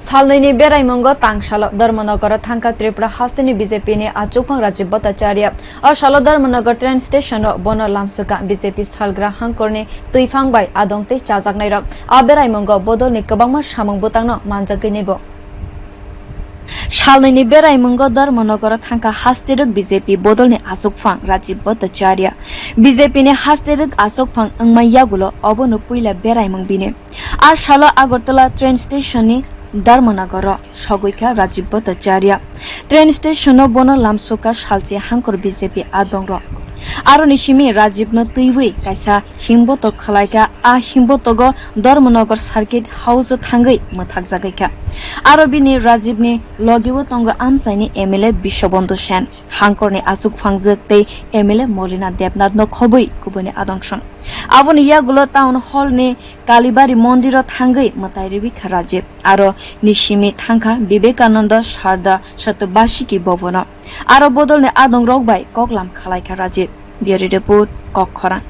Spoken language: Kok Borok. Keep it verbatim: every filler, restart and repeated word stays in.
Salnwini beraimungo tangsalo Dharmanagaro thangkha Tripura hasteni B J P ni achukphang Rajiv Bhattacharya. O salo Dharmanagar train station o bono lamsukha B J P salgra hangkorni twiphang bai adong tei chajaknairok. A beraimungo bodolni kwbangma samung bwtangno manjagwinaibo. Salnwini beraimungo Dharmanagaro thangkha hasterok B J P bodolni achukphang Rajiv Bhattacharya. B J P ni hasterok achukphang wngma yagulo obono puila beraimung bini. A salo Agartala train station ni Dharmanagaro sogwikha Rajiv Bhattacharya. Train station o bono lamsukha salchi hangkor B J P adongrok. Aroni simi Rajiv no twiwi kaisa himbotok khwlaikha. A himbotogo Dharmanagar Circuit House o thangwi mwthakjagwikha. Aro bini Rajiv ni logi o tongo amchaini M L A Biswabandhu Sen. Hangkorni achukphangjwk tei M L A Molina Debnath no khobwi kubuni adongsong. Aboni yagulo Town Hall ni Kalibari Mondir o thangwi mwtai rwikha Rajiv. Aro ni simi thangkha Vivekananda Sarda Satobasiki Bhavan o. Aro bodolni adongrok bai koklam khwlaikha Rajiv. Bureau Report, Kokkhorang.